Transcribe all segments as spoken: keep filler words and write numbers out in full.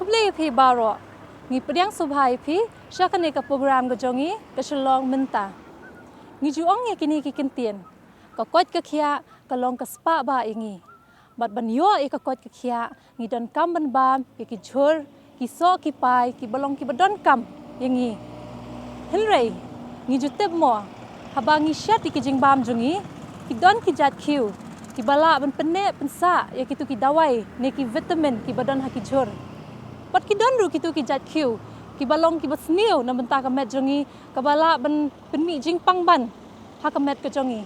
Khublei ïa phi baroh. Ngi pdiang sngewbha ïa phi sha kane ka program ka jong ngi, ka Shillong Mynta. Ngi ju ong ïa kine ki kyntien, ka koit ka khiah ka long ka spah bah ïa ngi. Bad ban ïoh ïa ka koit ka khiah, ngi donkam ban bam ïa ki jhur, ki soh ki pai, kiba long kiba donkam ïa ngi. Hynrei ngi ju tip mo, haba ngi shet ïa ki jingbam jong ngi, ki don ki jait khiew kiba lah ban pynneh pynsah ïa kito ki dawai ne ki vitamin kiba don ha ki jhur. Bad ki don ruh kito ki jait khiew kiba long kiba sniew na bynta ka met jong ngi, kaba lah ban pynmih jingpang ban ha ka met ka jong ngi.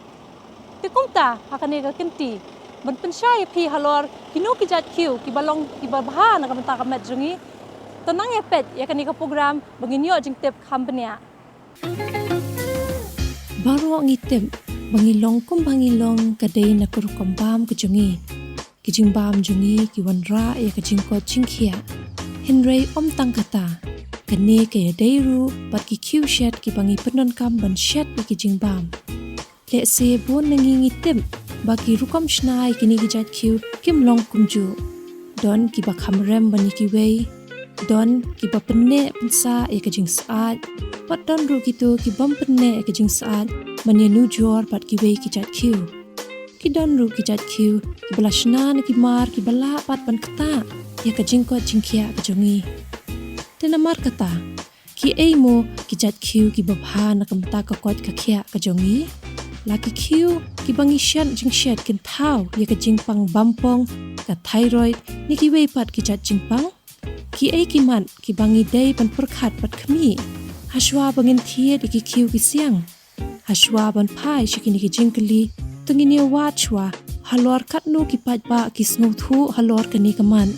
Te kumta, ha kane ka kynti, ban pynshai ïa phi halor kino ki jait khiew kiba long kiba bha na ka bynta ka met jong ngi, to nang ïa peit ïa kane ka program ba ngin ïoh jingtip kham bniah. Baroh ngi tip ba ngi long kumba ngi long ka dei na ka rukom bam ka jong ngi. Ki jingbam jong ngi ki wanrah ïa ka jingkoit jingkhiah. Hynrei ym tang kata, kane ka ïadei ruh bad ki khiew shet kiba ngi pyndonkam ban shet ïa ki jingbam. Lehse bun na ngi ngi tip ba ki rukom shna ïa kine ki jait khiew kim long kumjuh. Don kiba kham rem ban ïa kiwei, don kiba pynneh pynsah ïa ka jingsyaid, bad don ruh kito ki bym pynneh ïa ka jingsyaid ban ïanujor bad kiwei ki jait khiew. Ki don ruh ki jait khiew kiba la shna na ki mar kiba lah pat ban ktah ïa ka jingkoit jingkhiah ka jong ngi. Te namar kata, kiei mo ki jait khiew kiba bha na ka bynta ka koit ka khiah ka jong ngi? La ki khiew kiba ngi shet jingshet kin thaw ïa ka jingpang bampong, ka thyroid, ne kiwei pat ki jait jingpang? Kiei ki mat kiba ngi dei ban pyrkhat bad khmih hashwa ba ngin thied ïa ki khiew ki siang? Hashwa ban phai sha kine ki jingkylli, to ngin ïa wad shwa halor katno ki paidbah ki sngewthuh halor kane ka mat.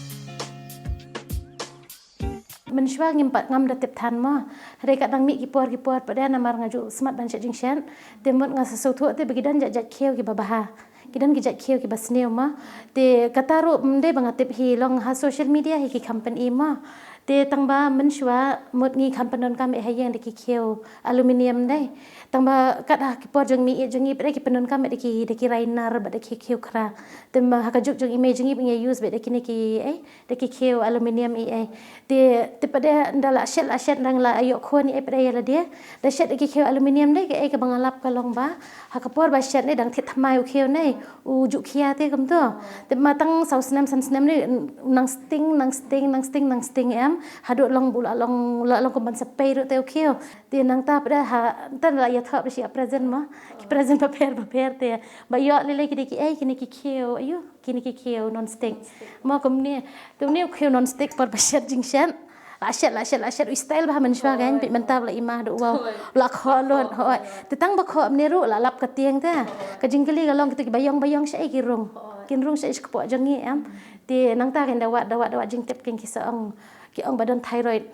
Mynshuwa ngim pat ngam da tip than mo. Hynrei ka dang mih ki por ki por pat de namar nga ju smat ban shet jingshet. Te mut nga sa sngewthuh te ba ki don jait jait khiew kiba bha. Ki don ki jait khiew kiba sniew mo. Te kata ruh ym dei ba nga tip hi, long ha social media hi ki kham pyni mo. Te tang ba mynshuwa mut ngi kham pyndonkam eh ha ïing da ki khiew aluminium dei. Tang ba kat ha ki por jong mi ïeit jong ngi pat de ki pyndonkam eh da ki, da ki rai nar bad da ki khiew khra. Te ma ha ka juk jong i mei jong ngi ba ngi use bad da kine ki, eh, da ki khiew aluminium i, eh. Te, te pat de nda la shet la shet nda la ïoh khun i, eh, pat de ïa lade. Da shet da ki khiew aluminium dei, kaei kaba nga lap ka long ba ha ka por ba shet ne dang thied thymmai u khiew ne u ju khia te kumto. Te ma tang saw snem san snem ne nang sting, nang sting, nang sting, nang sting em. Haduh long ba u la long, la long kum ban sa pei ruh te u khiew. Te nangta pat de ha, nta la ïathoh ba shi ïa present mo. Ki present bapher bapher te. Ba ïoh lei lei ki dei kiei, kine ki khiew, aïu, kine ki khiew non stick. Mo kumne, te une u khiew non stick por ba shet jingshet. La shet, la shet, la shet, u style ba ha mynshuwa kan, peit mynta ba la i ma haduh wow. La khoh lut, hooid. Te tang ba khoh mne ruh la lap ka tieng te. Ka jingkylli ka long kito kiba ïong ba ïong shaei ki rung. Kin rung shaei sha kpoh jong ngi em. Te nangta kan da wad, da wad, da wad jingtip kan ki sa ong. Ki ong ba don thyroid.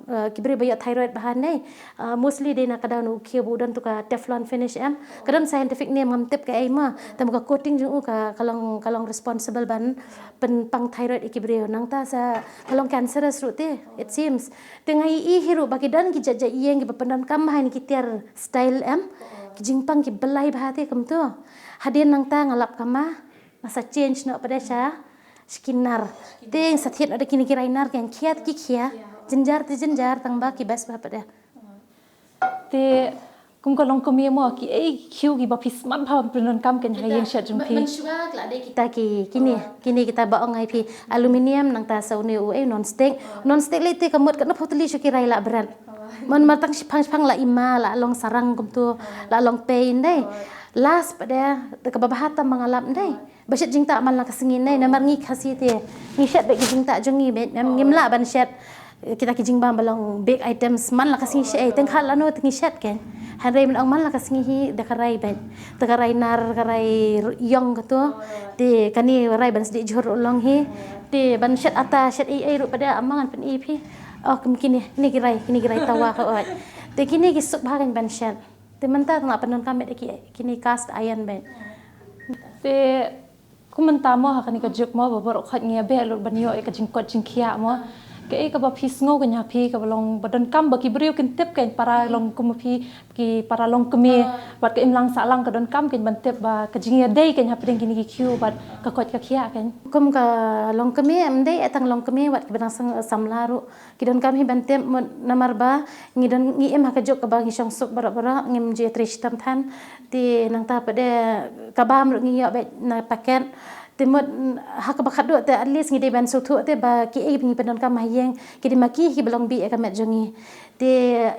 Uh, ki briew ba ïoh thyroid bha ne. Uh, mostly dei na ka daw na u khiew ba u don tu ka Teflon finish em. Ka don scientific name ngam tip kaei ma. Te ma ka coating jong u ka, ka long, ka long responsible ban pynpang thyroid ïa ki briew. Nangta sa ka long cancerous ruh te, it seems. Te nga i hi ruh ba ki don ki jait jait ïing kiba pyndonkam bha ïa kine ki tiar style em. Ki jingpang ki blai bha te kumto. Hadien nangta nga lap ka ma, nga sa change noh pat de sha Sha ki nar. Te sa thied noh da kine ki rai nar, ki khia te ki khia. Jynjar te jynjar, tang ba ki best bha pat de. Te kum ka long kum ïa mo, kiei ki khiew kiba phi smat bha ban pyndonkam kein ha ïing shet jong phi? Mynshuwa ka la dei kita ki, kine, kine kita ba ong ai phi aluminium, nangta sa une u, eh, non stick. Non stick lei te ka mut katno phew tylli shuh ki rai la bret. Mon mar tang shiphang shiphang la i ma, la long sarang kumto, la long pain dei. Last pat de, te kaba bha tam ba nga lap dei. Ba shet jingtah man la ka sngi ne, namar ngi Khasi te ngi shet bad ki jingtah jong ngi bad, em, ngim lah ban shet kita ki jingbam ba long baked items man la ka sngi shet, eh, teng khat lano te ngi shet kein. Hynrei myn ong man la ka sngi hi da ka rai bad, da ka rai nar, ka rai ïong kato. Te kane rai ban sdih jhur ruh long hi. Te ban shet ata, shet ei ei ruh pat de, ym ma ngan pyni phi. Oh, kum kine, kine ki rai, kine ki rai tawa ka oi. Te kine ki suk bha kein ban shet. Te mynta tang la pyndonkam bad ki, kine cast iron bad. Te kum mynta mo ha kane ka juk mo ba baroh khoit ngi ïa beh lut ban ïoh ïa ka jingkoit jingkhiah mo. Kaei kaba phi sngew kane ha phi kaba long ba donkam ba ki briew kin tip kane para long kum phi ki para long kmie bad ka imlang sahlang ka donkam kane ban tip ba ka jingïadei kane hapdeng kine ki khiew bad ka koit ka khiah kane. Kum ka long kmie em dei tang long kmie wat kiba dang samla ruh ki donkam hi ban tip mut namar ba ngi don ngi im ha ka juk kaba ngi shong suk baroh baroh ngim ju trei shitom than. Te nangta pat de ka bam ruh ngi ïoh beit na paket. Te mut ha kaba khatduh te at least ngi dei ban sngewthuh te ba kiei ngi pyndonkam ha ïing ki dei ma ki hi ba long bih ïa ka met jong ngi. Te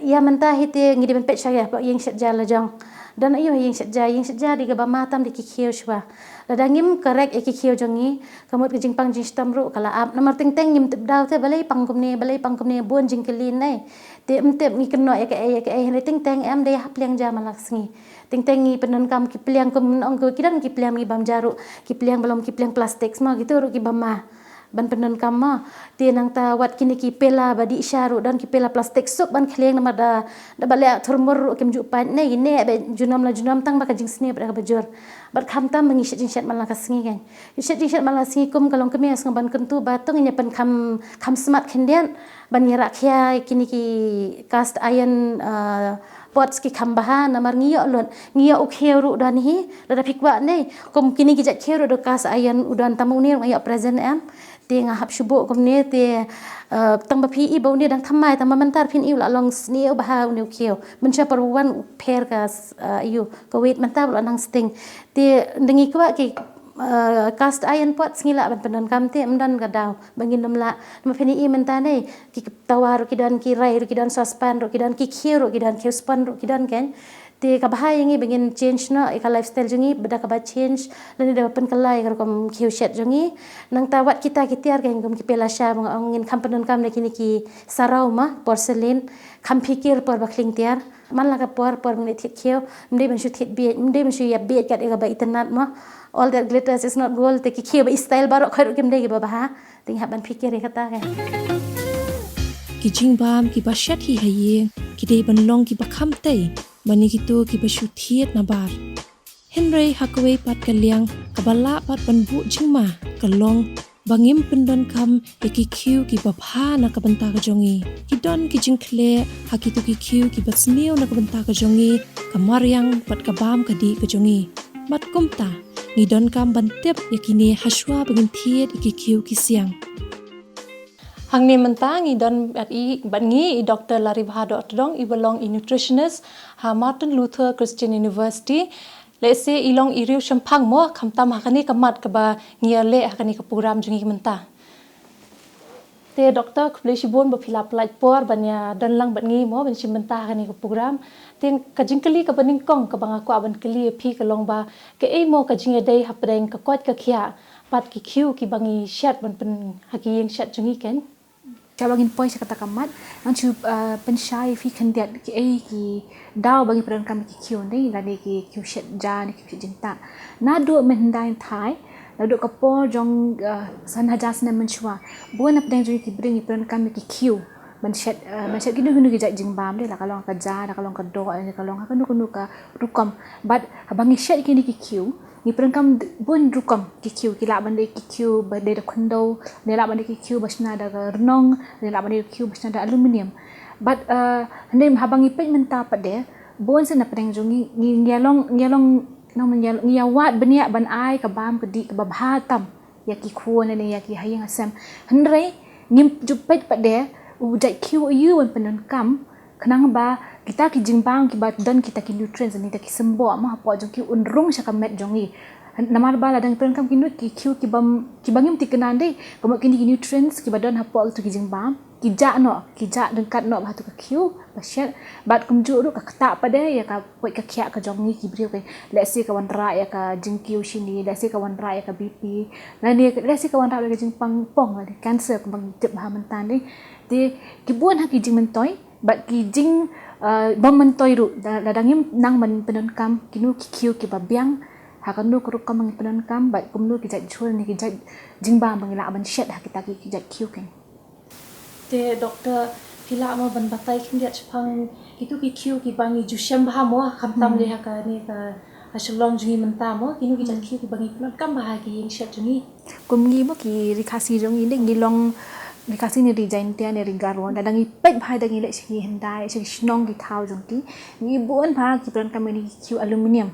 ïa mynta hi te ngi dei ban peit sha ïa ïing shet ja la jong. Don aïu ha ïing shet ja, ïing shet ja dei kaba ma tam dei ki khiew shuwa. Lada ngim correct ïa ki khiew jong ngi ka mut ka jingpang jingshitom ruh ka la ap. Namar teng teng ngim tip daw te balei pang kumne balei pang kumne bun jingkylli ne. Te em tip ngi kynnoh ïa kaei ïa kaei hynrei teng teng em dei ha pliang ja man la ka sngi. Teng teng ngi pyndonkam ki pliang kum ong ki don ki pliang ngi bam ja ruh ki pliang ba long ki pliang plastik ma kito ruh ki bam ma. Ban pyndonkam ma. Te nangta wat kine ki pela ba dih sha ruh don ki pela plastik suk ban khlieng namar da da ba leh thurmur ruh kim ju pait ne ine ba junom la junom tang ba ka jingsniew ba da kaba jur. Bad khamtam ba ngi shet jingshet man la ka sngi kan. Shet jingshet man la ka sngi kum ka long kmie sngew ban kyntu ba tang ine pynkham kham smat khyndiat ban ïa rah khia kine ki cast iron pots ki kham bha namar ngi ïoh lut ngi ïoh u khiew ruh don hi. Lada phi kwah ne kum kine ki jait khiew ruh da cast iron u don tam une ruh nga ïoh present em. Te nga hap shu buh kumne te tang ba phi i ba une dang thymmai tang ba mynta phin i u la long sniew bha une u khiew. Mynshuwa por wan u pher ka aïu ka weight mynta u la nang sting. Te da ngi kwah ki cast iron pots ngi lah ban pyndonkam te ym don ka daw ba ngin ym lah. Namar phin i mynta ne ki tawa ruh ki don ki rai ruh ki don saucepan ruh ki don ki khiew ruh ki don khiew sponge ruh ki don kan. Te kaba bha ïa ngi ba ngin change noh ïa ka lifestyle jong ngi ba da kaba change lane da ba pynkylla ïa ka rukom khiew shet jong ngi. Nangta wat kita ki tiar kan kum ki pela sha ba nga ong ngin kham pyndonkam da kine ki saraw ma porcelain kham phikir por ba khlieng tiar. Man la ka por por ba ngin thied khiew ym dei ban shu thied bieit ym dei ban shu ïap bieit kat ïa kaba itynnad ma. All that glitters is not gold te ki khiew ba i style baroh khoit ruh kim dei kiba bha. Te ngi hap ban phikir ïa kata kan. Ki jingbam kiba shet hi ha ïing ki dei ban long kiba kham tei mane kito kiba shu thied nabar. Hynrei ha kawei pat ka liang kaba lah pat ban buh jingma ka long ba ngim pyndonkam ïa ki khiew kiba bha na ka bynta ka jong ngi. Ki don ki jingkhleh ha kito ki khiew kiba sniew na ka bynta ka jong ngi ka mariang bad ka bam ka dih ka jong ngi. Bad kumta ngi donkam ban tip ïa kine ha shuwa ba ngin thied ïa ki khiew ki siang. Hangne mynta ngi don bad i bad ngi i Doctor Laribha Dohtdong i ba long i nutritionist ha Martin Luther Christian University. Lehse i long i riew shemphang mo khamtam ha kane ka mat kaba ngi ïa leh ha kane ka program jong ngi mynta. Te Doctor khublei shibun ba phi la pynlait por ban ïa don lang bad ngi mo ban shim bynta ha kane ka program. Te ka jingkylli kaba nyngkong kaba nga kwah ban kylli ïa phi ka long ba kaei mo ka jingïadei hapdeng ka koit ka khiah bad ki khiew kiba ngi shet ban pyn ha ki ïing shet jong ngi kan. Kaba ngin poi sha kata ka mat ngan shu pynshai ïa phi khyndiat kiei ki daw ba ngi pyndonkam ïa ki khiew ne lane ki khiew shet ja ne ki khiew shet jingtah. Naduh mynhyndai thai naduh ka por jong san hajar snem mynshuwa bun na pdeng jong ngi ki briew ngi pyndonkam ïa ki khiew ban shet ban shet kino kino ki jait jingbam de la ka long ka ja la ka long ka doh la ka long ha kano kano ka rukom. Bad haba ngi shet kine ki khiew ngi pyndonkam bun rukom ki khiew ki lah ban dei ki khiew ba dei da khyndew ne lah ban dei ki khiew ba shna da ka rnong ne lah ban dei ki khiew ba shna da aluminium. Bad hynrei haba ngi peit mynta pat de bun sien na pdeng jong ngi ngi ïa long ngi ïa long ngi ïa wad bniah ban ai ka bam ka dih kaba bha tam ïa ki khun ne ïa ki ha ïing ha sem. Hynrei ngim ju peit pat de u jait khiew aïu ban pyndonkam khnang ba kita ki jingbam kiba don kita ki nutrients ne kita ki symboh ma hapoh jong ki un rung sha ka met jong ngi. Namar ba lada ngi pyndonkam kino ki khiew kiba kiba ngim thikna dei ka mut kine ki nutrients kiba don hapoh kito ki jingbam ki jah noh ki jah ryngkat noh bad hato ka khiew ba shet. Bad kumjuh ruh ka ktah pat de ïa ka koit ka khiah ka jong ngi ki briew ka lehse ka wanrah ïa ka jingkiew shini lehse ka wanrah ïa ka BP lane lehse ka wanrah ïa ka jingpang pong lane cancer kumba ngi tip ha mynta ne. Te ki bun ha ki jingmyntoi bad ki jing bym myntoi ruh lada ngim nang ban pyndonkam kino ki khiew kiba biang ha kano ka rukom ba ngi pyndonkam bad kumno ki jait jhur ne ki jait jingbam ba ngi lah ban shet ha kita ki jait khiew kan. Te Doctor phi lah mo ban batai khyndiat shaphang kito ki khiew kiba ngi ju shem bha mo khamtam le ha kane ka ha Shillong jong ngi mynta mo kino ki jait khiew kiba ngi pyndonkam bha ha ki ïing shet jong ngi. Kum ngi mo ki ri Khasi jong ngi ne ngi long Ri Khasi ne ri Jaintia ne ri Garo, lada ngi peit bha, lada ngi leit sha ki hyndai, sha ki shnong ki thaw jong ki, ngi bun bha ki pyndonkam ïa kine ki khiew aluminium.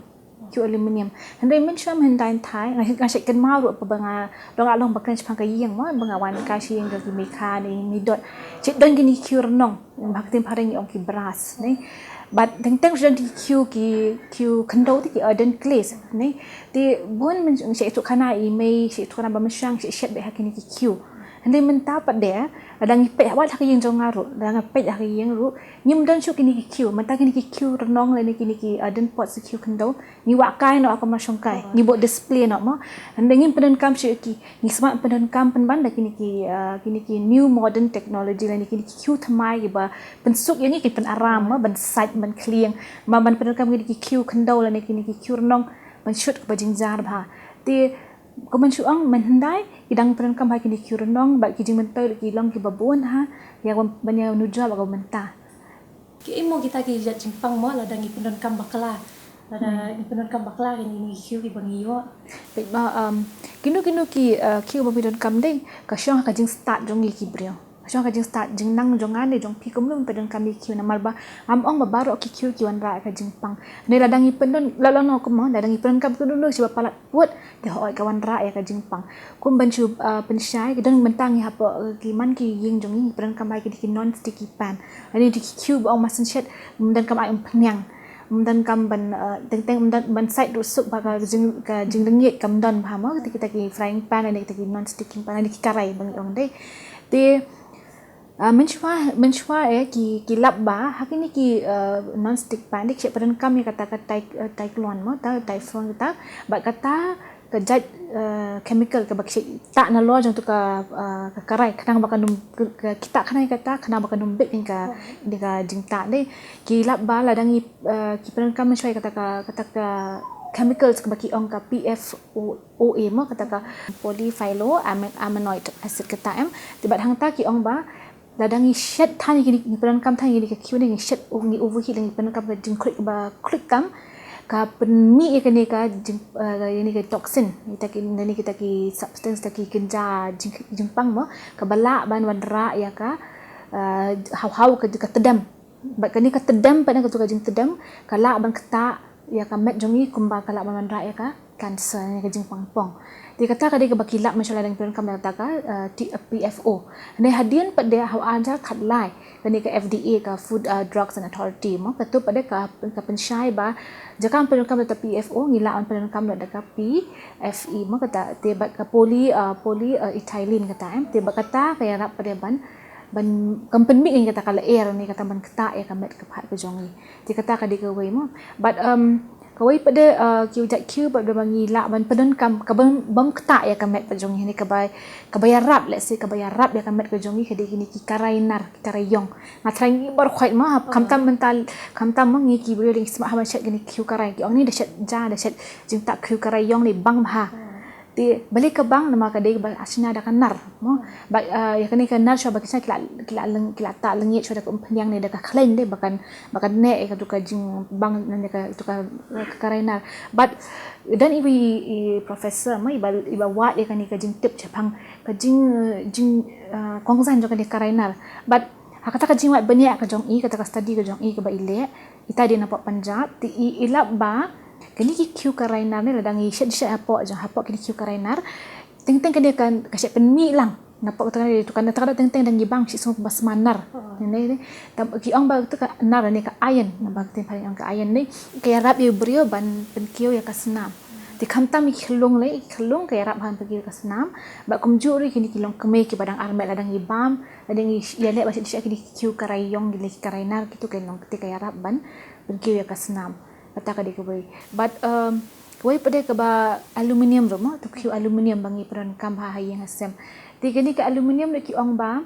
Khiew aluminium. Hynrei mynshuwa mynhyndai hynthai, nga, nga shait kynmaw ruh haba nga long, long ba kren shaphang ka ïing mo, ba nga wan kai sha ïing jong ki mei kha ne mei dot. Shait don kine ki khiew rnong, ba ha ka ktien phareng ngi ong ki brass, ne. Bad teng teng shait don ki khiew, ki khiew khyndew te, ki earthen clays, ne. Te bun myn, shait ïathuh khana i mei, shait ïathuh khana ba mynshwa, shait shet beit ha kine ki khiew. Hynrei mynta pat de, lada ngi peit, wat ha ka ïing jong nga ruh, lada ngi peit ha ka ïing ruh, ngim don shuh kine ki khiew, mynta kine ki khiew rnong lane kine ki, uh, earthen pots, ki khiew khyndew, ngi wah kai noh ha ka mashong kai, ngi buh display noh mo. Hynrei ngim pyndonkam shuh ki, ngi smat pyndonkam pynban da kine ki, uh, kine ki new modern technology lane kine ki khiew thymmai kiba pynsuk ïa ngi, ki pynaram mo, ban sait, ban khlieng, ma ban pyndonkam kine ki khiew khyndew lane kine ki khiew rnong, ban shut kaba jynjar bha. Te kumba shu ong, mynhyndai ki dang pyndonkam ha kine ki khiew rnong, bad ki jingmyntoi ki long kiba bun ha, ïa ban, ban ïa nujor bad kaba mynta. Ki ei mo kita ki jait jingpang mo, lada ngi pyndonkam bakla. Lada ngi pyndonkam bakla, kine ki khiew kiba ngi ïoh. Peit mo, um, kino kino ki, uh, khiew ba pyndonkam dei, ka shong ha ka jingstad jong ngi ki briew. Shong ka jingstad, jingnang jong nga ne jong phi kumno pyndonkam ïa ki khiew, namar ba ngam ong ba baroh ki khiew ki wanrah ïa ka jingpang. Ne lada ngi pyndon, la la no kumno, lada ngi pyndonkam kumno kumno shi ba palat put, te hooid ka wanrah ïa ka jingpang. Kum ban shu, uh, pynshai, ki don mynta ngi hapoh, uh, ki man ki ïing jong ngi, pyndonkam ai ki, ki non sticky pan. Lane ki khiew ba ong masan shet, pyndonkam ai umphniang. Pyndonkam ban, uh, teng teng pyndonkam ban sait ruh suk ba ka jing, ka jingryngied kam don bha mo, kita ki frying pan, lane kita ki non sticky pan, lane ki karai ba ngi ong dei. Te, ah, mynshwa, mynshwa eh, ki, ki lap ba ha kine ki, ah, non stick pan, ki shait pyndonkam ïa kata ka tai, ah, Teflon mo, ta Teflon kata, bad kata ka jait, ah, chemical kaba ki shait tah nalor jong tu ka, ah, ka karai, khnang ba kan ym, ka, ka, ki tah khnang ïa kata, khnang ba kan ym bit ïa ka, ïa ka jingtah dei. Ki lap ba lada ngi, ah, ki pyndonkam mynshwa ïa kata ka, kata ka chemicals kaba ki ong ka P F O, O A mo, kata ka polyphenol aminoic acid kata em. Te bad hangta ki ong ba lada ngi shet than ïa kine, ngi pyndonkam than ïa kine ki khiew ne ngi shet, ngi overheat, ngi pyndonkam ka jingkhluit kaba khluit tam, ka pynmih ïa kane ka jing, eh, ïa kane ka toxin, kita ki, ïa kine kita ki substance, kita ki kynja jing, jingpang mo, kaba lah ban wanrah ïa ka, eh, haw haw ka, ka tdem. Bad kane ka tdem pat ne, katu ka jingtdem ka lah ban ktah ïa ka met jong ngi, kumba ka lah ban wanrah ïa ka cancer ne ka jingpang pong. Te kata ka dei kaba ki lap mynshwa lada ngi pyndonkam da kata ka, eh, T, eh, P F O. Ne hadien pat de ha u ar hajar khatlai, kane ka F D A, ka Food, eh, Drugs and Authority mo, katu pat de ka, ka pynshai ba jaka ban pyndonkam da kata P F O, ngi lah ban pyndonkam da kata ka P F E mo, kata te bad ka poly, eh, poly, eh, ethylene kata em. Te bad kata ka ïarap pat de ban, ban, kam pynmih ïa kata ka lyer ne kata ban ktah ïa ka met ka phad ka jong ngi. Te kata ka dei kawei mo. Bad, um, kawei pat de, uh, ki jait khiew bad ba ngi lah ban pyndonkam kaba ym ktah ïa ka met pat jong ngi, ne kaba, kaba ïarap, let's say, kaba ïarap ïa ka met ka jong ngi, ka dei kine ki karai nar, ki karai ïong. Nga tharai ngi baroh khoit mo, ha, khamtam mynta, khamtam mo ngi ki briew dang smat haba shet kine ki khiew karai, ki ong ne da shet ja, da shet jingtah khiew karai ïong ne bang bha. Te balei ka bang, namar ka dei ba shna da ka nar mo. Ba, ah, ïa kane ka nar shuwa ba ki shna ki la, ki la leng, ki la tah lyngngiej shuwa da ka umphniang ne da ka khleiñ dei ba kan, ba kan neh ïa katu ka jingbang ne katu ka, ka karai nar. Bad don iwei i professor mo, iba, iba wad ïa kane ka jingtip shaphang ka jing, jing, ah, kongsan jong kane ka karai nar. Bad ha kata ka jingwad bniah ka jong i, kata ka study ka jong i kaba i leh, ita dei na pop Punjab, te i, i lap ba kine ki khiew karai nar ne lada ngi shet, shet hapoh jong, hapoh kine ki khiew karai nar, teng teng kane ka, ka shait pynmih lang. Na pop kata ka dei tu ka, na kata ka dei teng teng dang ngi bang shi sngewbha sma nar. Ne, ne, ne. Tam, ki ong ba tu ka nar ne ka iron, na ba ka ktien phareng ong ka iron ne. Ka ïarap ïa u briew ban pynkiew ïa ka snam. Te khamtam i khyllung lei, i khyllung ka ïarap ban pynkiew ïa ka snam. Bad kumjuh ruh kine ki longkmie kiba dang armet lada ngi bam, lada ngi ïaleh ba shet, shet kine ki khiew karai ïong, kine ki karai nar, kitu ki long, te ka ïarap ban pynkiew ïa ka snam. Kata ka dei kawei. Bad, um, kawei pat de kaba aluminium ruh mo, tu khiew aluminium ba ngi pyndonkam ha, ha ïing ha sem. Te kane ka aluminium ruh ki ong ba,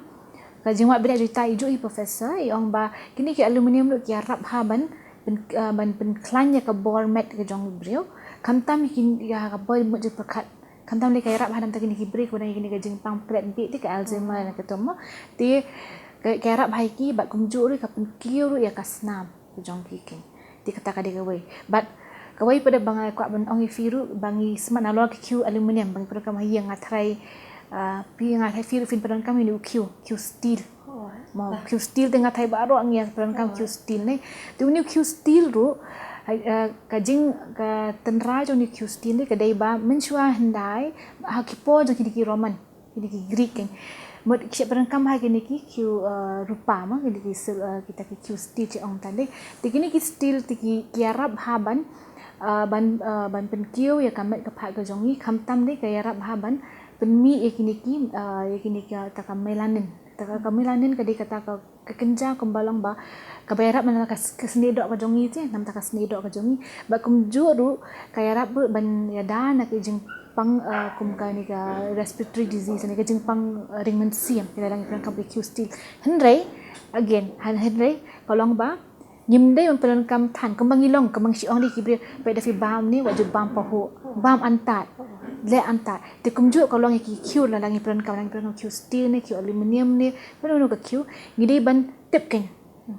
ka jingwad bniah jong ita i juh i professor, i ong ba kine ki aluminium ruh ki ïarap ha ban pyn, uh, ban pynkhlaiñ ïa ka bor met ka jong u briew. Khamtam ïa ki, ïa ka bor met jingpyrkhat. Khamtam lei ka ïarap ha namar kine ki briew kiba dang ïa kine ka jingpang pret bieit te, ka Alzheimer ne kato mo. Te ka, ka ïarap ha ïa ki bad kumjuh ruh ka pynkiew ruh ïa ka snam ka jong ki keiñ. Te kata ka dei kawei. Bad kawei pat de ba nga kwah ban ong ïa phi ruh ba ngi smat nalor ki khiew aluminium ba ngi pyndonkam ha ïing, nga tharai, Ah, phi nga thai phi ruh phin pyndonkam ïa une u khiew, khiew steel. Mo, khiew steel te nga thai baroh ngi ïa pyndonkam khiew steel ne. Te une u khiew steel ruh, ah, ka jing, ka tynrai jong une u khiew steel ne ka dei ba mynshuwa hyndai ha ki por jong kine ki Roman, kine ki Greek, kan. Mut ki shah pyndonkam ha kine ki khiew, ah, rupa mo, kine ki sil-, ah, kita ki khiew steel ki ong tang de. Te kine ki steel te ki, ki ïarap ha ban, ah, ban, ah, ban pynkiew ïa ka met ka phad ka jong ngi, khamtam de ka ïarap ha ban pynmih ïa kine ki, ah, ïa kine ki, ah, ta ka melanin. Ta ka, ka melanin ka dei kata ka, ka kynja kumba long ba kaba ïarap na ka s-, ka snieh doh ka jong ngi te, namar ta ka snieh doh ka jong ngi. Bad kumjuh ruh ka ïarap ruh ban ïada na ka jingpang, ah, kum kane ka respiratory disease, ne ka jingpang, ah, ring mynsiem, ïa lada ngi pyndonkam ka khiew steel. Hynrei, again, hyn-, hynrei ka long ba ngim dei ban pyndonkam than, kumba ngi long, kumba ngi shu ong de ki briew, peit da phi bam ne, wat ju bam pahuh, bam antad, leh antad. Te kumjuh ka long ïa ki khiew, lada ngi pyndonkam, lada ngi pyndonkam khiew steel ne, khiew aluminium ne, pyndonkam ka khiew, ngi dei ban tip, kan.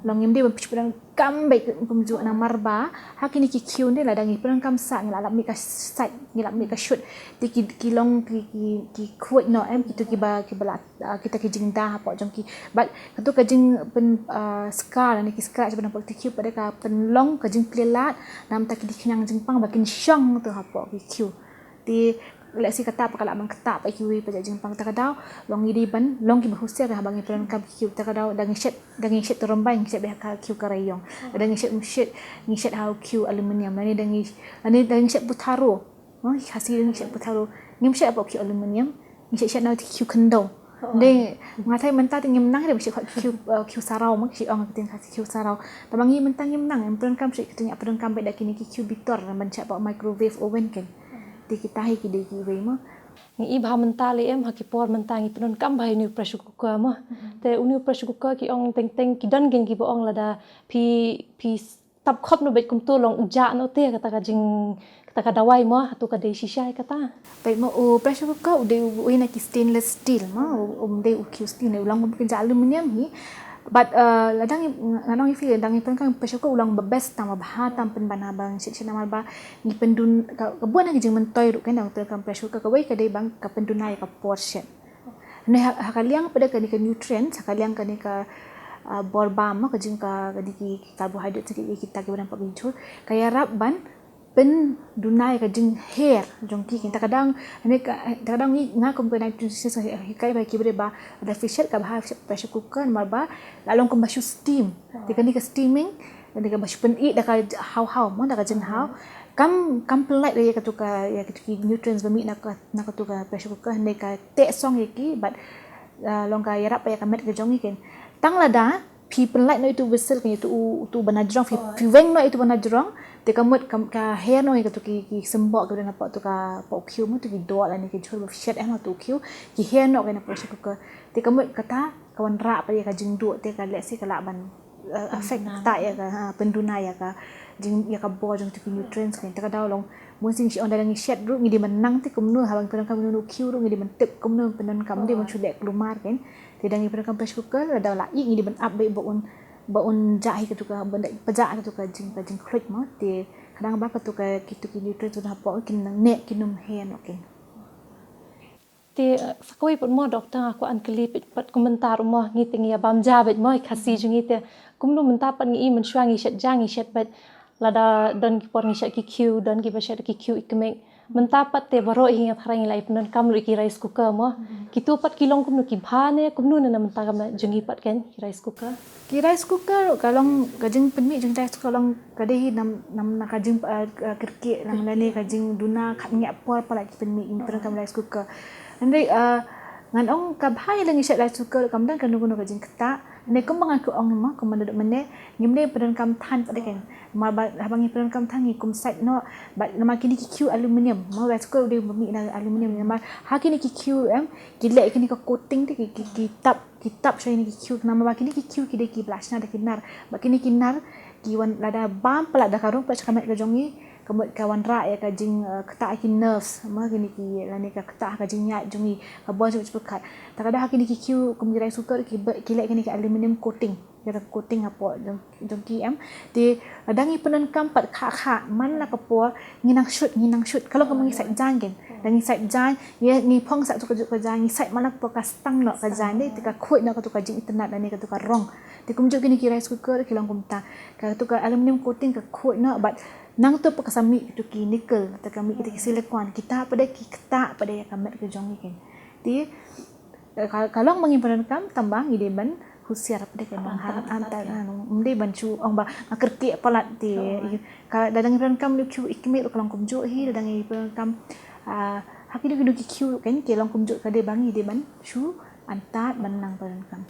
Long ngim dei ban pyndonkam beit kumjuh, namar ba ha kine ki khiew ne, lada ngi pyndonkam sah, ngi lah lap mih ka sait, ngi lap mih ka shut. Te ki, ki long ki, ki, ki khuid noh, em, kito kiba, kiba la ah, kita ki jingda hapoh jong ki. Bad kato ka jingpyn, ah, scar ne ki scratch ba na hapoh ki khiew pat de ka pynlong ka jingplie lad namar ta ki khñiang jingpang ba kin shong to hapoh ki khiew. Te lehse kata pat ka lah ban ktah pat kiwei pat jingpang. Ta ka daw long ngi dei ban long kiba husiar haba ngi pyndonkam ki khiew. Ta ka daw da ngi shet, da ngi shet to rymbai ngi shet beit ha ka khiew ka raiong. Da ngi shet, shet, ngi shet ha u khiew aluminium. Lane da ngi, lane da ngi shet putharo. Oh, Khasi ngi shet putharo. Ngim shet hapoh khiew aluminium. Ngi shet, shet na u khiew khyndew. De, nga thai mynta te ngim nang de shet khiew, eh, khiew saraw mo, shet ong ka ktien Khasi khiew saraw. Tangba ngi mynta ngim nang, ngim pyndonkam shet, kita ngi pyndonkam beit da kine ki khiew bitor, ban shet hapoh microwave oven, kan. Te kita hi ki dei kiwei mo. Ngi i ba mynta lei em ha ki por mynta ngi pyndonkam bha ïa une u pressure cooker mo. Te une u pressure cooker ki ong teng teng ki don kein kiba ong lada phi, phi tap khop noh beit kumto long u jah noh te kata ka jing, kata ka dawai mo, hato ka dei shisha ïa kata. Peit mo, u pressure cooker u dei u, u na ki stainless steel mo, u, um dei u khiew steel ne, u long kum kynja aluminium hi. But, uh, lada ngi, nga ong ïa phi lada ngi pyndonkam pressure cooker u long ba best tang, ba bha tang pynban haba ngi shet, shet namar ba ngi pynduna ka, ka bun na ki jingmyntoi ruh, kan, da ngi pyndonkam pressure cooker, kawei ka dei ba ka pynduna ïa ka por shet. Ne ha, ha ka liang pat de kane ka nutrients, ha ka liang kane ka, ah, bor bam mo, ka jing ka, kane ki, ki carbohydrate, ki, ki, kita kiba don hapoh ka jhur, ka ïarap ban pynduna ïa ka jingher jong ki, kan. Ta ka daw, ne ka, ta ka daw ngi, nga kum ka nutritionist nga hikai ba ki briew ba lada phi shet kaba ha pressure cooker namar ba la long kumba shu steam. Te kane ka steaming, kane kaba shu pyni da ka haw haw mo, da ka jinghaw. Kam, kam pynlait ïa katu ka, ïa katu ki nutrients ba mih na ka, na katu ka pressure cooker, ne ka teh song ïa ki, bad, ah, long ka ïarap ïa ka met ka jong ngi, kan. Tang lada phi pynlait noh ïa utu u whistle, kan, ïa utu u, utu u ba na jrong, phi, phi weng noh ïa utu u ba na jrong, te ka mut ka, ka her noh ïa katu ki, ki symboh kiba don hapoh tu ka, hapoh u khiew mo, tu ki doh lane ki jhur ba phi shet em ha utu u khiew, ki her noh, kan, na pressure cooker. Te ka mut kata ka wanrah pat ïa ka jingduh, te ka lehse ka lah ban, eh, affect, ktah ïa ka, ha, pynduna ïa ka jing, ïa ka bor jong tu ki nutrients, kan. Ta ka daw long, bun sien ngi shu ong lada ngi shet ruh ngi dei ban nang te kumno, haba ngi pyndonkam ïa une u khiew ruh ngi dei ban tip kumno pyndonkam, dei ban shu leh kulmar, kan. Te lada ngi pyndonkam pressure cooker, lada la ih ngi dei ban ap beit ba un, ba un jah hi katu ka, ban da pajah katu ka jing, ka jingkhluit mo. Te khnang ba katu ka, kitu ki nutrients ba don hapoh kin nang neh, kin ym her noh, kan. Te, eh, sa kawei pat mo, Doktor, nga kwah ban kylli pat, pat kumta ruh mo, ngi te ngi ïa bam ja beit mo, i Khasi jong ngi te. Kumno mynta pat ngi i mynshuwa ngi shet ja, ngi shet beit. Lada don ki por ngi shet ki khiew, don kiba shet ki khiew i kmie. Mynta pat te baroh hi nga tharai ngi la ïa pyndonkam ruh ïa ki rice cooker mo. Kitu pat ki long kumno, ki bha ne, kumno ne na mynta ka jong ngi pat, kan, ki rice cooker. Ki rice cooker ka long ka jingpynmih jong rice cooker long ka dei hi nam, nam na ka jing, eh, eh, kyrkieh, nam lane ka jingduna, khatngiah por palat ki pynmih, ngi pyndonkam rice cooker. Hynrei, eh, ngan ong ka bha ïa la ngi shet rice cooker kam don kano kano ka jingktah. Ne kumba nga kwah ong mo, kumba nga naduh mynne, ngim dei pyndonkam than pat de, kan. Namar ba haba ngi pyndonkam than ngi kum sait noh, bad namar kine ki khiew aluminium, mo, rice cooker u dei ba mih na aluminium, namar ha kine ki khiew em, ki leh kine ka coating te ki, ki, ki tap ki tap sha kine ki khiew, namar ba kine ki khiew ki dei kiba la shna da ki nar. Ba kine ki nar ki wan lada bam palat da ka rung palat sha ka met ka jong ngi, ka mut ka wanrah ïa ka jing, eh, ktah ki nerves, ma kine ki lane ka ktah ka jingïaid jong ngi, ka bor jong ngi shu pyrkhat. Ta ka daw ha kine ki khiew kum ki rice cooker ki ba, ki leh kine ki aluminium coating. Kata ka coating hapoh jong, jong ki em. Te lada ngi pyndonkam pat kha kha man la ka por ngi nang shoot, ngi nang shoot. Ka long kumba ngi sait jaiñ kein. Da ngi sait jaiñ, ngi, ngi phong sait tu ka juh ka jaiñ, ngi sait man la ka por ka stang noh ka jaiñ, te ka khuid noh katu ka jingitynnad lane katu ka rong. Te kumjuh kine ki rice cooker ki long kumta. Katu ka aluminium coating ka khuid noh bad nangta pat ka sa mih katu ki nickel, te ka mih katu ki silicone, kita pat de ki ktah pat de ïa ka met ka jong ngi kein. Te ka, ka long ba ngim pyndonkam tang ba ngi dei ban husiar pat de ka long. Ym dei ban shu ong ba nga kyrkieh palat te. Ka lada ngi pyndonkam ki khiew i khmih ruh ka long kumjuh hi, lada ngi pyndonkam, ah, ha kino kino ki khiew kein ki long kumjuh, ka dei ba ngi dei ban shu antad ban nang pyndonkam.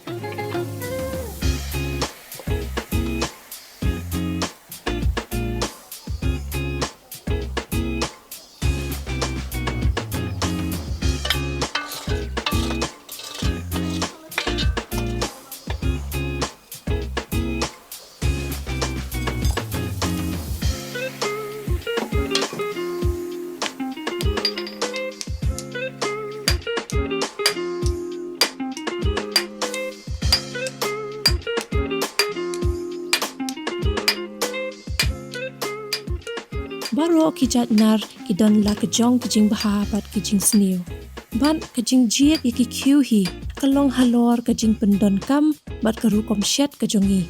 Baroh ki jait nar ki don la ka jong ka jingbha bad ka jingsniew. Bad ka jingjied ïa ki khiew hi ka long halor ka jingpyndonkam bad ka rukom shet ka jong ngi.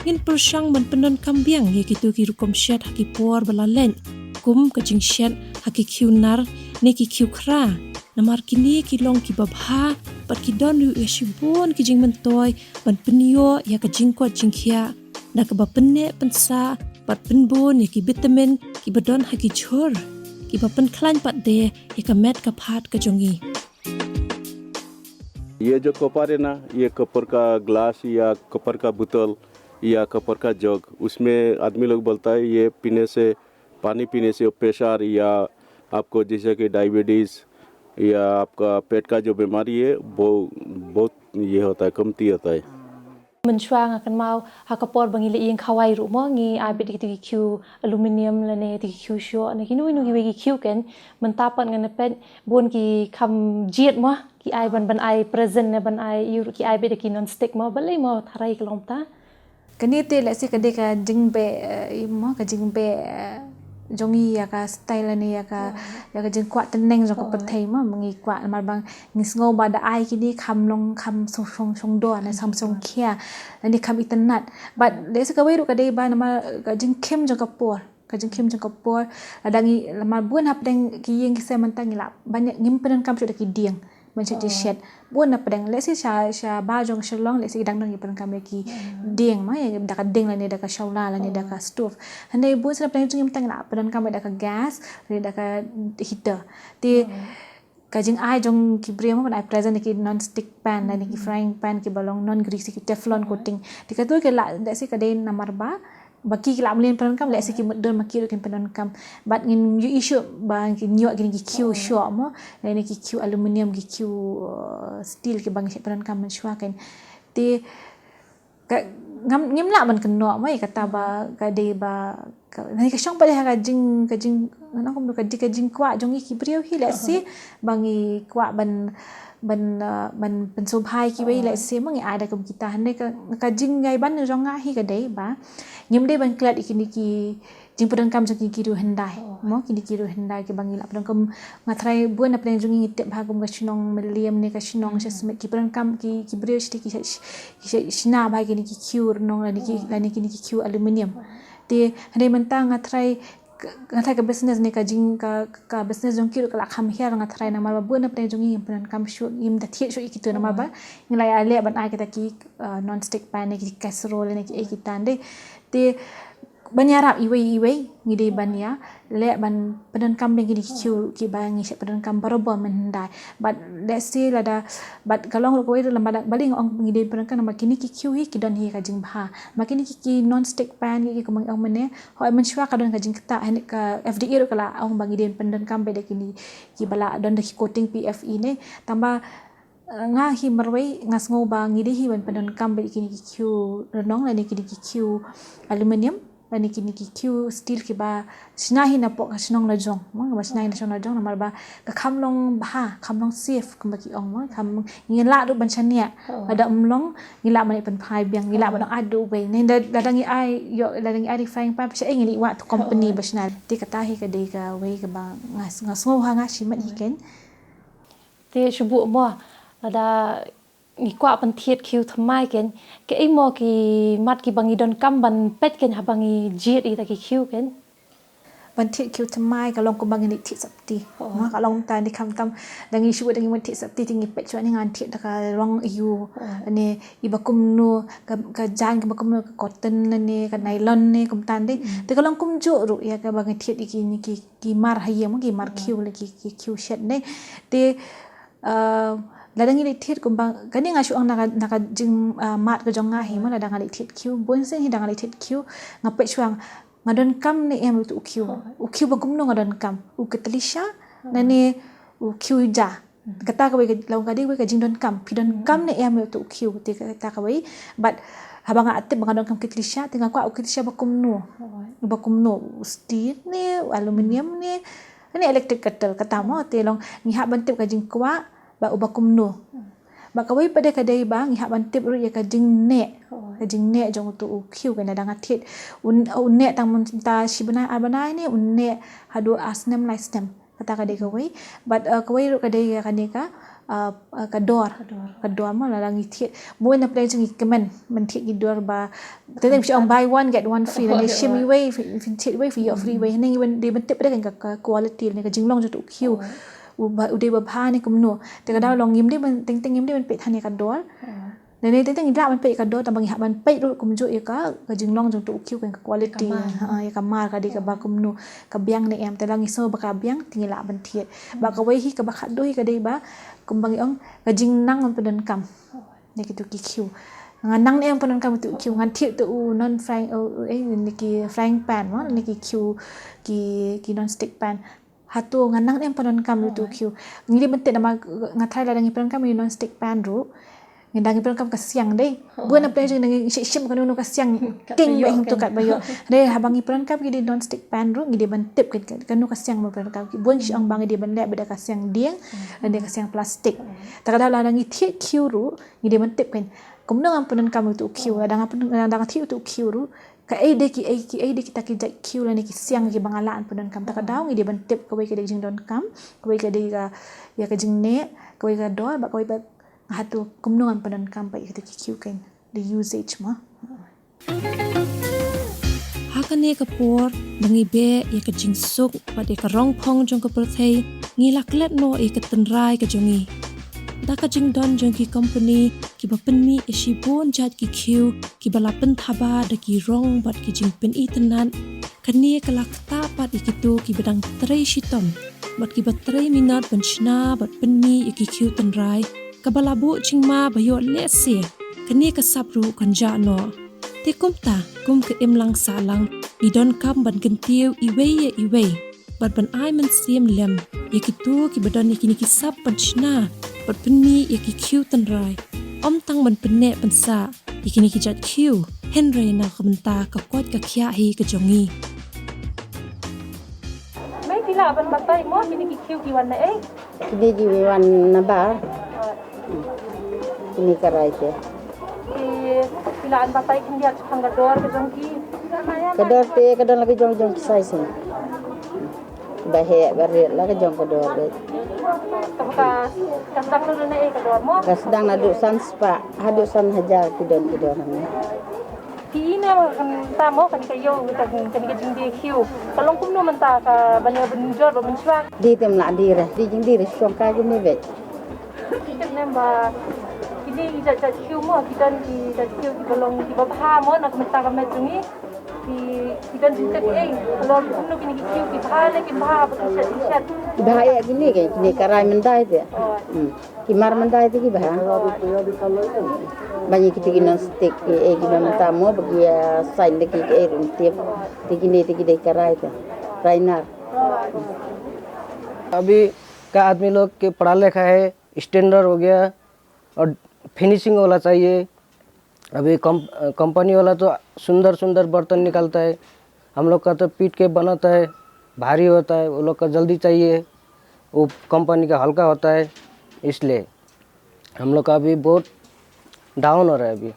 Ngin pyrshang ban pyndonkam biang ïa kito ki rukom shet ha ki por ba la leit, kum ka jingshet ha ki khiew nar ne ki khiew khra. Namar kine ki long kiba bha bad ki don ruh ïa shibun ki jingmyntoi ban pynïoh ïa ka jingkoit jingkhiah da kaba pynneh pynsah bad pynbun ïa ki vitamin kiba don ha ki jhur, kiba pynkhlaiñ pat de ïa ka met ka phad ka jong ngi. ये जो कपर है ना, ये कपर का ग्लास या कपर का बोतल या कपर का जग, उसमें आदमी लोग बोलता है ये पीने से, पानी पीने से प्रेशर या आपको जैसे कि डायबिटीज या आपका पेट का जो बीमारी है वो बहुत ये होता है, कमती होता है। Mynshuwa nga kynmaw ha ka por ba ngi leit ïeng khawai ruh mo, ngi ai beit kito ki khiew aluminium lane kito ki khiew shoh ne kino kino kiwei ki khiew kein. Mynta pat ngan peit bun ki kham jied mo, ki ai ban, ban ai present ne ban ai, ïoh ruh ki ai beit da ki non stick mo, balei mo, tharai ka long kumta. Kane te lehse ka dei ka jingbeh, eh, mo, ka jingbeh, eh, jong ngi ïa ka style lane ïa ka, ïa ka jingkwah tneng jong ka pyrthei mo, ma ngi kwah namar ba ngi sngew ba da ai kine kham long, kham shong, shong, shongdor ne kham shongkhia lane kham itynnad. Bad lehse kawei ruh ka dei ba namar ka jingkhim jong ka por, ka jingkhim jong ka por. Lada ngi, namar bun hapdeng ki ïing ki sem mynta ngi lah ban, ngim pyndonkam shuh da ki dieng ban shet jingshet. Bun hapdeng, lehse sha, sha bar jong Shillong lehse ki dang don ki pyndonkam ïa ki dieng mo, ïa da ka dieng lane da ka shawla lane da ka stove. Hynrei bun sha hapdeng jong ngi mynta ngi lah pyndonkam ïa da ka gas lane da ka heater. Te ka jingai jong ki briew mo ban ai present ïa ki non stick pan lane ki frying pan kiba long non greasy, ki Teflon coating. Te kato ki lah, lehse ka dei namar ba ba ki, ki lah ban pyndonkam, lehse ki mutdur ma ki ruh kin pyndonkam. Bad ngin ïohi shuh ba kin ïoh kine ki khiew shoh mo, lane ki khiew aluminium, ki khiew, uh, steel kiba ngi shet pyndonkam mynshuwa kein. Te ka, ngam, ngim lah ban kynnoh mo ïa kata ba ka dei ba ka, lane ka shong pat de ha ka jing, ka jing, ngan ong kumno, ka dei ka jingkwah jong ngi ki briew hi, lehse ba ngi kwah ban ban, uh, ban pynsngewbha ïa kiwei, lehse ma ngi ai da kum kita. Hynrei ka, ka jingïaibang jong nga hi ka dei ba ngim dei ban klet ïa kine ki jingpyndonkam jong kine ki riew hyndai mo, kine ki riew hyndai kiba ngi lah pyndonkam. Nga tharai bun na pdeng jong ngi ngi tip bha kum ka shnong Mylliem ne ka shnong Sha Smit, ki pyndonkam, ki, ki briew shatei ki sha, ki sha shna bha ïa kine ki khiew rnong lane ki, lane kine ki khiew aluminium. Te hynrei mynta nga tharai ka, ka, ka business ne ka jing, ka, ka business jong ki ruh ka la kham hiar, nga tharai, namar ba bun na pdeng jong ngi ngim pyndonkam shuh, ngim da thied shuh ïa kito, namar ba ngi la ïaleh ban ai kita ki, uh, non stick pan ne ki casserole ne kiei kita, dei. Te ban ïarap iwei iwei ngi dei ban ïaleh ban pyndonkam biang kine ki khiew kiba ngi shet pyndonkam barabor mynhyndai. Bad lehse lada, bad ka long ruh kawei ruh lem bad, balei nga ong ngi dei pyndonkam, namar kine ki khiew hi ki don hi ka jingbha. Ma kine ki, ki non stick pan ki, ki kumba ngi ong mynne, hooid, mynshuwa ka don ka jingktah, hynrei ka F D A ruh ka la ong ba ngi dei pyndonkam beit da kine kiba la don da ki coating P F E ne. Tangba, eh, nga hi marwei nga sngew ba ngi dei hi ban pyndonkam beit da kine ki khiew rnong lane kine ki khiew aluminium. Lane kine ki khiew steel kiba shna hi na pok ka shnong la jong, mo, ba shna hi na shnong la jong, namar ba ka kham long bha, kham long safe, kumba ki ong, mo, kham ngi lah ruh ban shaniah. Lada um long ngi lah ban pynphai biang, ngi lah ban ong adu wei. Ne da, lada ngi ai, ïoh, lada ngi ai ri frying pan, pisa ngi leit wad tu company ba shna. Te kata hi ka dei kawei kaba nga, nga sngew ha nga shimet hi ken. Te shu buh mo, lada ngi kwah ban thied khiew thymmai ken, kaei mo ki mat kiba ngi donkam ban peit ken haba ngi jied ïa kita ki khiew ken. Ban thied khiew thymmai ka long kumba ngi leit thied sopti. Mo, ka long tang dei, khamtam da ngi shu, da ngi wan thied sopti te ngi peit shuwa ne ngan thied da ka rong aiu, ne iba kumno, ka, ka jaiñ kaba kumno, ka cotton ne ka nylon ne kumta dei. Te ka long kumjuh ruh ïa kaba ngi thied ïa kine ki, ki mar ha ïing, mo, ki mar khiew lane ki, ki khiew shet ne. Te, ah, lada ngi leit thied kumba kane, nga shu ong na ka, na ka jing, ah, mad ka jong nga hi, mo, lada nga leit thied khiew, bun sien hi da nga leit thied khiew nga peit shuwa nga donkam ne em utu u khiew. U khiew ba kumno nga donkam, u khyllipmat lane u khiew ja. Kata kawei ka long, ka dei kawei ka jingdonkam, phi donkam ne em utu u khiew, te kata kawei. Bad haba nga tip ba nga donkam khyllipmat, te nga kwah u khyllipmat ba kumno, ba kumno, u steel ne, u aluminium ne, ne electric kettle, kata mo. Te long ngi hap ban tip ka jingkwah ba uba kumno. Ba kawei pat de ka dei ba ngi hap ban tip ruh ïa ka jingneh, ka jingneh jong utu u khiew, ken, lada nga thied un, u neh tang mynta shi bnai ar bnai ne u neh haduh ar snem lai snem. Kata ka dei kawei. Bad, eh, kawei ruh ka dei ïa kane ka, eh, eh, ka dor. Ka dor, mo, lada ngi thied, mo, na pdeng jong ngi kmen ban thied ki dor ba, te ngi ong buy one get one free, lane shim iwei phin, phin thied iwei phin ïoh free iwei. Hangne ngi dei ban tip de ken ka, ka quality ne ka jinglong jong utu u khiew. U ba, u dei ba bha ne kumno. Te ka daw long ngim dei ban, teng teng ngim dei ban peit than ïa ka dor. Lane teng teng ngi lah ban peit ïa ka dor, tang ba ngi hap ban peit ruh kumjuh ïa ka, ka jinglong jong utu u khiew, ken, ka quality. Ha, ïa ka mar ka dei kaba kumno, ka biang ne em. Te lada ngi sngew ba ka biang te ngi lah ban thied. Ba kawei hi, kaba khatduh hi ka dei ba kumba ngi ong ka jingnang ban pyndonkam ne kitu ki khiew. Nga nang ne em pyndonkam utu u khiew, ngan thied utu u non frying, u, u, eh, ne ki frying pan, mo, ne ki khiew, ki, ki non stick pan. Hato nga nang ne em pyndonkam utu u khiew. Ngi dei ban tip namar nga tharai lada ngi pyndonkam ïa u non stick pan ruh, ngi dang ngi pyndonkam ka siang dei. Bun na pdeng jong ngi dang ngi shim shim kano kano ka siang king bha hangtu katba ïoh. Dei haba ngi pyndonkam ïa ki dei non stick pan ruh ngi dei ban tip ken, ken, kano ka siang ba pyndonkam. Bun shi ong ba ngi dei ban leh bad ka siang dieng, lane ka siang plastik. Te ka daw lada ngi thied khiew ruh ngi dei ban tip ken kumno ngan pyndonkam utu u khiew. Lada nga pyn, lada nga thied utu u khiew ruh, kaei de kiei, kiei de kita ki jait khiew lane ki siang kiba nga lah ban pyndonkam. Te ka daw ngi dei ban tip, kawei ka dei ka jingdonkam, kawei ka dei ka, ïa ka jingneh, kawei ka dor, bad kawei pat nga, hato kumno ngan pyndonkam pat ïa kita ki khiew, ken, the usage, mo. Ha kane ka por ba ngi beh ïa ka jingsuk bad ïa ka rongphong jong ka pyrthei, ngi la klet noh ïa ka tynrai ka jong ngi da ka jingdon jong ki company kiba pynmih ïa shibun jait ki khiew kiba la pynthaba da ki rong bad ki jingpynitynnad. Kane ka la ktah pat ïa kito kiba dang trei shitom bad kiba trei minot ban shna bad pynmih ïa ki khiew tynrai, kaba la buh jingma ba ïoh lehse kane ka sap ruh kan jah noh. Te kumta, kum ka imlang sahlang, ngi donkam ban kyntiew iwei ïa iwei bad ban ai mynsiem lem ïa kito kiba don ïa kine ki sap ban shna bad pynmih ïa ki khiew tynrai. Ym tang ban pynneh pynsah ïa kine ki jait khiew, hynrei na ka bynta ka koit ka khiah hi ka jong ngi. Mei, phi lah ban batai mo kine ki khiew ki wan na ei? Kine ki wan na bar. Kine ka rai te. Phi, phi lah ban batai khyndiat shaphang ka dor ka jong ki? Ka dor te ka don la ka jong jong ki size. Ba heh ba rit la ka jong ka dor de. Ka, ka, ka sdang na ei ka dor mo? Ka sdang naduh san spah haduh san hajar ki don ki dor hangne. Phi i ne em kane ka mo, kane ka ïew, kane ka jingdie khiew, ka long kumno mynta, ka ban ïa ban jot ba ban shuwa? Dei te mla dei re, dei jingdie re shong ka kine beit. Phi tip ne em ba kine ki jait jait khiew mo, ki don ki jait khiew kiba long kiba bha mo na ka bynta ka met jong ngi. Ki, ki don jingtip ei halor kumno kine ki khiew ki bha ne kim bha, ba ki shet ki shet? Ki bha ïa kine, kine ka rai myndai te. Hmm. Ki mar myndai te ki bha. Ba ngi kiti ki non stick ki, eh, ki don mynta mo ba ki, ah, sign de ki, eh, ruh ym tip. Te kine te ki dei ka rai te. Rai nar. अभी का आदमी लोग के पढ़ा लिखा है, स्टैंडर्ड हो गया और फिनिशिंग होना चाहिए। अभी कम-, कंपनी वाला तो सुंदर सुंदर बर्तन निकालता है, हम लोग का तो पीट के बनाता है, भारी होता है, वो लोग का जल्दी चाहिए, वो कंपनी का हल्का होता है, इसलिए हम लोग का अभी बहुत डाउन हो रहा है अभी।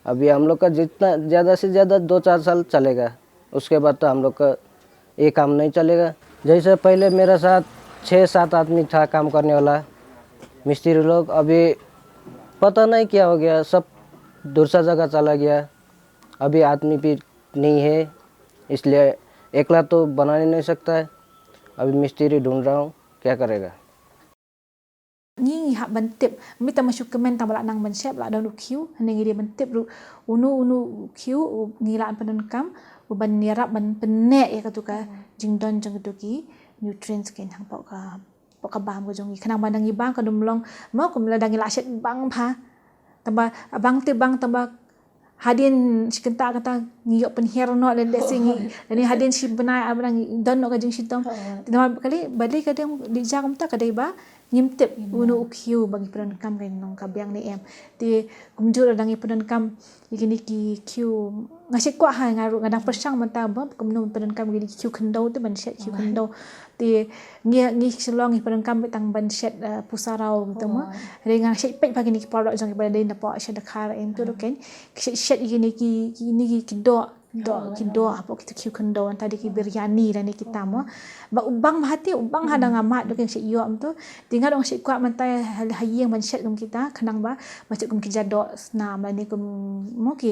अभी हम लोग का जितना ज़्यादा से ज़्यादा दो चार साल चलेगा, उसके बाद तो हम लोग का ये काम नहीं चलेगा। जैसे पहले मेरे साथ छः सात आदमी था काम करने वाला मिस्त्री लोग, अभी पता नहीं क्या हो गया, सब दूसरा जगह चला गया। अभी आदमी भी नहीं है, इसलिए एकला तो बनाने नहीं सकता है। अभी मिस्त्री ढूंढ रहा हूँ, क्या करेगा। Ngi ngi hap ban tip, mi ta ma shu kmen ta ba la nang ban shet, la don u khiew, ne ngi dei ban tip ruh unu unu u khiew u ngi la pyndonkam u ban ïarap ban pynneh ïa katu ka jingdon jong katu ki nutrients kein hang pok ka pok ka bam ka jong ngi. Khnang ba nang ngi bam ka dum long mo kum la dang ngi la shet bang pha. Taba bang te bang taba hadien shi kynta kata ngi ïoh pynhiar noh le le si ngi. Lane hadien shi bnai ar bnai ngi don noh ka jingshitom. Taba kali bali ka dei li ja kumta ka dei ba ngim tip unu u khiew ba ngi pyndonkam ka nong ka biang ne em. Te kumjuh la dang ngi pyndonkam ïa kine ki khiew nga shet kwah ha nga ruh nga dang pyrshang mynta ba kumno pyndonkam kine ki khiew khyndew te ban shet khiew khyndew. Te ngi ngi shlong ngi pyndonkam tang ban shet pusaraw gitu mo. Re nga shet pek ba kine ki product jong ki ba dei na pok shet da khar em tu ruh kein. Ki shet shet kine ki kine ki doh doh ki doh hapoh kita khiew khyndew anta dei ki biryani lane kita mo. Ba u bang ba hati u bang ha dang amat dok yang shet ïoh em tu. Te nga dong shet kwah mynta ha ïing ban shet kum kita khnang ba ba shet kum ki ja doh snam lane kum mo ki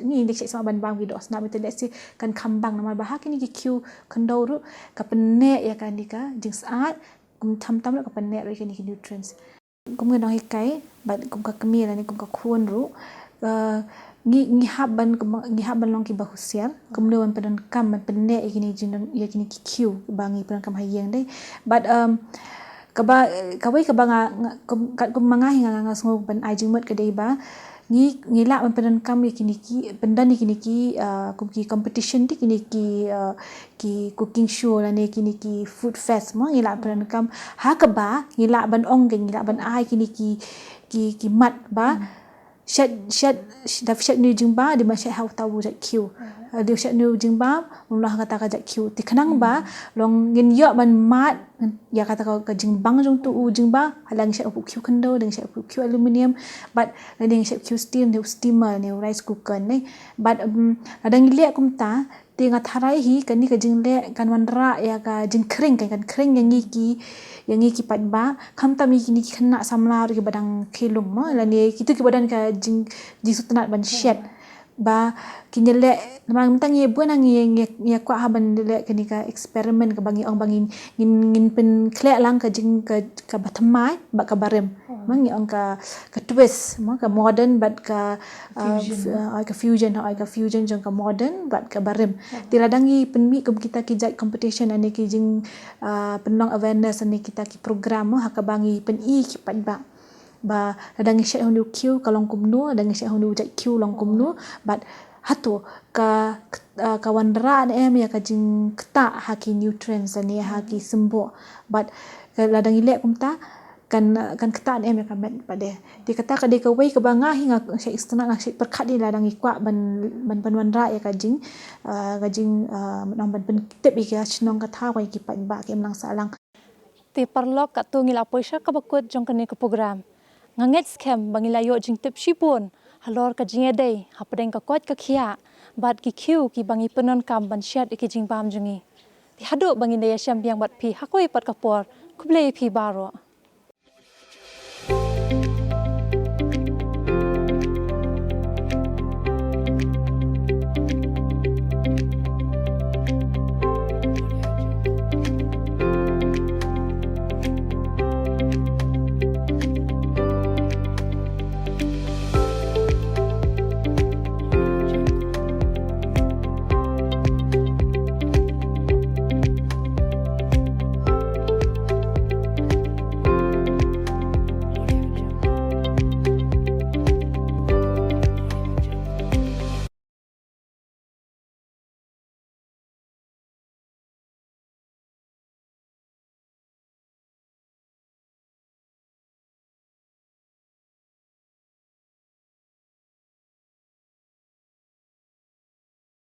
ngi dik shet sma ban bam ki doh snam itu leh si kan kham bang namar ba ha kine ki khiew khyndew ruh ka pynneh ïa kane ka jingsaat kum tam tam ruh ka pynneh ruh ïa kine ki nutrients. Kum nga dong hikai bad kum ka kmie lane kum ka khun ruh ngi ngi hap ban ngi hap ban long kiba husiar kumno ban pyndonkam ban pynneh ïa kine jingdon ïa kine ki khiew ba ngi pyndonkam ha ïing dei bad kaba kawei kaba nga kat kum ma nga hi nga nga sngew ban ai jingmut ka dei ba ngi ngi lah ban pyndonkam ïa kine ki pyndon ïa kine ki kum ki competition dei kine ki ki cooking show lane kine ki food fest mo ngi lah pyndonkam ha kaba ngi lah ban ong ngi lah ban ai kine ki ki ki mat ba shet shet da shet nu jingba di ma shet ha uta u jait khiew di shet nu jingba um lah kata ka jait khiew ti khnang ba long ngin ïoh ban mat ïa kata ka jingbang jong tu u jingba hala ngi shet u khiew khyndew dang shet u khiew aluminium bad la dang shet khiew steam ne u steamer ne u rice cooker ne bad la dang leh kumta Te nga tharai hi kane ka jingleh kan wanrah ïa ka jingkhring kan kan khring ïa ngi ki ïa ngi ki paidbah khamtam ïa kine ki khynnah samla ruh kiba dang khlung mo lane kitu kiba don ka jing jingsngewtynnat ban shet ba kin ïaleh namar mynta ngi bun ngi ngi kwah ha ban leh kane ka experiment kaba ngi ong ba ngin ngin pynkhleh lang ka jing ka kaba thymmai bad kaba rim. Ma ngi ong ka ka twist ma ka modern bad ka ka fusion ha ka fusion jong ka modern bad ka barim. Te lada ngi pynmih kum kita ki jait competition ane ki jing pynlong awareness ane kita ki program ha kaba ngi pyni ki paidbah ba lada ngi shet hunu khiew ka long kumno lada ngi shet hunu jait khiew long kumno bad hato ka ka wanrah ne em ïa ka jingktah ha ki nutrients ane ha ki symboh bad lada ngi leh kumta kan kan ktah ne em ïa ka met pat de. Te kata ka dei kawei kaba nga hi nga shait sngewtynnat nga shait pyrkhat hi lada ngi kwah ban ban pynwanrah ïa ka jing ka jing ban pyntip ïa ka shnong ka thaw ka ïa ki paidbah ki imlang sahlang. Te paralok katto ngi la poi sha kaba kut jong kane ka program. Nga ngeit skhem ba ngi la ïoh jingtip shibun halor ka jingïadei hapdeng ka koit ka khiah bad ki khiew kiba ngi pyndonkam ban shet ïa ki jingbam jong ngi. Te haduh ba ngin da ïashem biang bad phi ha kawei pat ka por. Khublei ïa phi baroh.